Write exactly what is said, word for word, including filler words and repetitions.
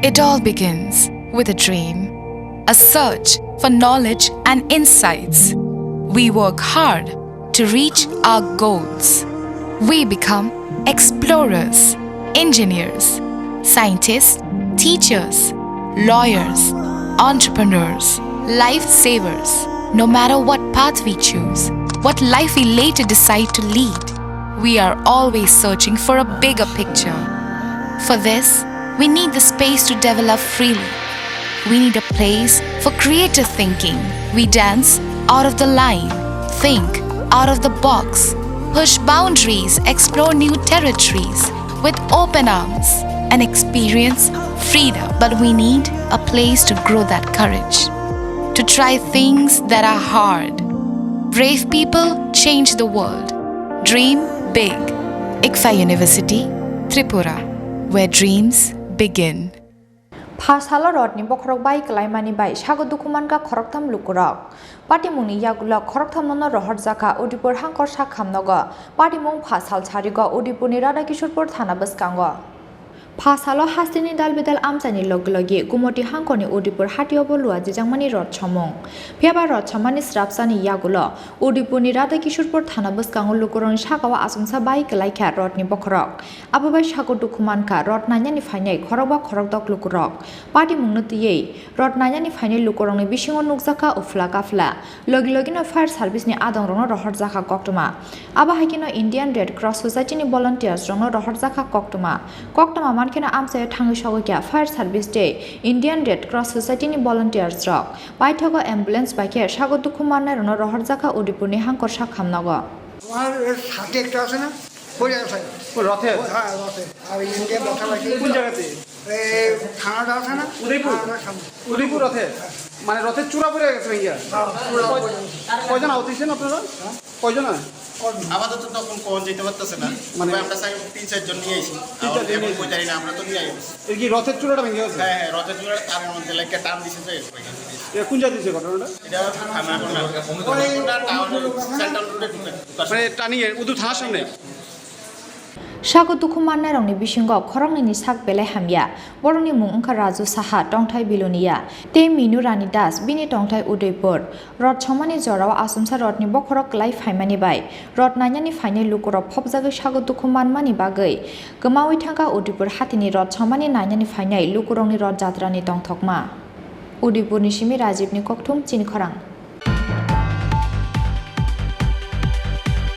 It all begins with a dream, a search for knowledge and insights. We work hard to reach our goals. We become explorers, engineers, scientists, teachers, lawyers, entrepreneurs, lifesavers. No matter what path we choose, what life we later decide to lead, we are always searching for a bigger picture. For this, we need the space to develop freely. We need a place for creative thinking. We dance out of the line, think out of the box, push boundaries, explore new territories with open arms, and experience freedom. But we need a place to grow that courage, to try things that are hard. Brave people change the world. Dream big. ICFAI University, Tripura, where dreams begin. Pha salo rotni bokhorok bai kwlaimani bai sago dukhu mankha khoroktham lukurok. Patimungni yagulo khorokthamno rohorjakha Udaipur hangkor sak khamnogo. Patimung pha sal sarigo Udaipurni Radha Kishorpur thana bwskango. Pha salo hasteni dal bidal amchaini logi logi Gumoti hangkorni Udaipur hatiobo luajijakmani rot somung. Phiyaba rot somani srapsani yagulo Udaipurni Radha Kishorpur thana bwskango lukurokni sakao achomsa bai kwlaikha rotni bokhorok. Abo bai sago dukhu mankha rot nainani phainai khorokba khorokdok lukurok. Patimungno twiwi rot nainani phainai lukurokni bisingo nukjakha uphla kaphla. Logi logino fire service ni adongrokno rohorjakha koktwma. Abo hai kheno Indian Red Cross Society ni volunteers rokno rohorjakha koktwma. Koktwma mankheno amchaio thangwi sogwi kha fire service tei Indian Red Cross Society ni volunteers rok. Paithago ambulance bai khe sago dukhu mannairokno rohorjakha Udaipurni hangkor sak khamnogo. তোমার এর সাথে একটা আছে না? ওই আছে। ও রথে? ও, হ্যাঁ, রথে। আর ইন্ডিয়া বসা লাগে। কোন জায়গাতে? এই থানাটা আছে না? উদয়পুর? থানাটার সামনে। উদয়পুর রথে? মানে রথের চূড়া পড়ে গেছে ভাইয়া? হ্যাঁ, চূড়া পড়ে গেছে। কয়জন আহত হয়েছেন আপনারা? হ্যাঁ? কয়জন? কয়জন? আপাতত তো এখন কখন যেতে পারতেছে না। মানে তবে আমরা চাই তিন চারজন নিয়ে আইছি। তিন আমরা চারজন এখন নিয়ে কই আইছি। জানি না, আমরা তো নিয়ে আইছি। এর কি রথের চূড়াটা ভেঙে গেছে? হ্যাঁ, হ্যাঁ, রথের চূড়াটা তারের মধ্যে লেগে টান দিছে তো এরকম। এটা কোন জায়গায় হয়েছে ঘটনাটা? এটা থানা এখন না। ওই ওটা টাউন সেন্ট্রাল রোডে ঢুকে। মানে টার্নিং এ উদু থানার সামনে? Sago dukhu mannairokni bisingo khoroknwini sak belai hamya. Borokni mung wngkha Raju Saha, tongthai Bilonia, tei Minu Rani Das, bini tongthai Udaipur. Rot somani jorao achomsa rotni bokhorok kwlai phaimani bai rot nainani phainai lukurok phobjagwi sago dukhu manmani bagwi kwmawi thangkha Udaipur hatini rot somani nainani phainai lukurokni rot jatrani tongthokma. Udaipurni simi Rajibni kokthum chini khorang.